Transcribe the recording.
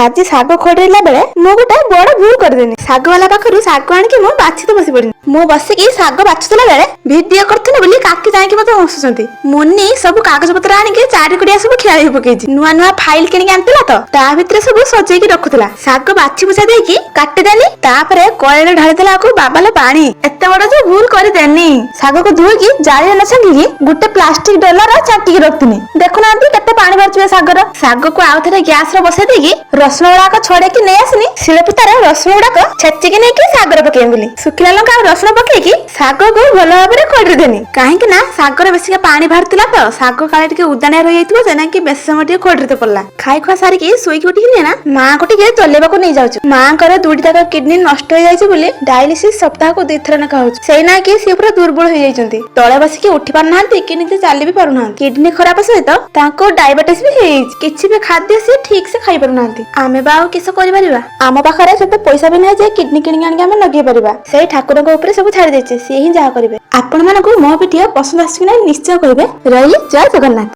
ଆଜି ଶାଗ ଖଡିଲା ବେଳେ ମୁଁ ଗୋଟେ ବଡ ଭୁଲ କରିଦେନି। ଶାଗ ବାଲା ପାଖରୁ ଶାଗ ଆଣିକି ମୁଁ ବାଛି ତ ବସି ପଡିନି। ମୁଁ ବସିକି ଶାଗ ବାଛୁଥିଲା ବେଳେ ଭିଡିଓ କରୁଥିଲି ବୋଲି କାକି ଯାଇକି ମତେ ହସୁଛନ୍ତି। ମୁନି ସବୁ କାଗଜ ପତ୍ର ଆଣିକି ଚାରି କୁଡିଆ ସବୁ ଖେଳାଇ ପକେଇଛି। ନୂଆ ନୂଆ ଫାଇଲ କିଣିକି ଆଣିଥିଲା ତ ତା ଭିତରେ ସବୁ ସଜେଇକି ରଖୁଥିଲା। ଶାଗ ବାଛି ବୁଛା ଦେଇକି କାଟିଦେଲି, ତାପରେ କଳେରେ ଢାଳିଦେଲା କୁ ବାବାଲ ପାଣି। ଏତେ ବଡ ଯୋଉ ଭୁଲ କରିଦେନି। ଶାଗକୁ ଧୋଇକି ଜାଳିରେ ନ ଛାଙ୍କିକି ଗୋଟେ ପ୍ଲାଷ୍ଟିକ ଡଲାର ଚାଟିକି ରଖିଥିଲି। ଦେଖୁନାହାନ୍ତି କେତେ ପାଣି ବାହାରୁଛି ଏ ଶାଗର। ଶାଗକୁ ଆଉ ଥରେ ଗ୍ୟାସ ରେ ବସେଇ ଦେଇକି ରସୁଣ ଗୁଡାକ ଛଡେଇକି ନେଇ ଆସିନି। ଶିଳପୁତାରେ ରସୁଣ ଗୁଡାକ ଛେଚିକି ନେଇକି ଶାଗରେ ପକେଇବି ବୋଲି ଶୁଖିଲା ଲଙ୍କା ଆଉ ରସୁଣ ପକେଇକି ଶାଗକୁ ଭଲ ଭାବରେ ଖଡିଦେନି। କାହିଁକି ନା ଶାଗରେ ବେଶୀ ପାଣି ବାହାରୁଥିଲା ତ ଶାଗ କାଳେ ଟିକେ ଉଦାଣିଆ ରହିଯାଇଥିବ, ସେ କି ବେଶୀ ସମୟ ଟିକେ ଖଡିତେ ପଡିଲା। ଖାଇ ଖୁଆ ସାରିକି ଶୋଇକି ଉଠିକି ନା ମାଆକୁ ଟିକେ ଚଲେଇବାକୁ ନେଇଯାଉଛୁ। ମାଆଙ୍କର ଦୁଇଟି ଯାକ କିଡନୀ ନଷ୍ଟ ହେଇଯାଇଛି ବୋଲି ଡାଇଲିସିସ୍ ସପ୍ତାହକୁ 2 ଥର ଲେଖା ହଉଛି। ସେଇ ନା କି ସିଏ ପୁରା ଦୁର୍ବଳ ହେଇଯାଇଛନ୍ତି। ତଳେ ବସିକି ଉଠି ପାରୁନାହାନ୍ତି କି ନିଜେ ଚାଲି ବି ପାରୁନାହାନ୍ତି। କିଡନୀ ଖରାପ ସହିତ ତାଙ୍କୁ ଡାଇବେଟିସ୍ ବି ହେଇଯାଇଛି। କିଛି ବି ଖାଦ୍ୟ ସିଏ ଠିକ ସେ ଖାଇ ପାରୁନାହାନ୍ତି। ଆମେ ବା ଆଉ କିସ କରିପାରିବା? ଆମ ପାଖରେ ସେତେ ପଇସା ବି ନାହିଁ ଯେ କିଡନୀ କିଣିକି ଆଣିକି ଆମେ ଲଗେଇ ପାରିବା। ସେଇ ଠାକୁରଙ୍କ ଉପରେ ସବୁ ଛାଡି ଦେଇଛି, ସିଏ ହିଁ ଯାହା କରିବେ। ଆପଣମାନଙ୍କୁ ମୋ ଭିଡିଓ ପସନ୍ଦ ଆସୁଛି କି ନାହିଁ ନିଶ୍ଚୟ କହିବେ। ରହିଲି, ଜୟ ଜଗନ୍ନାଥ।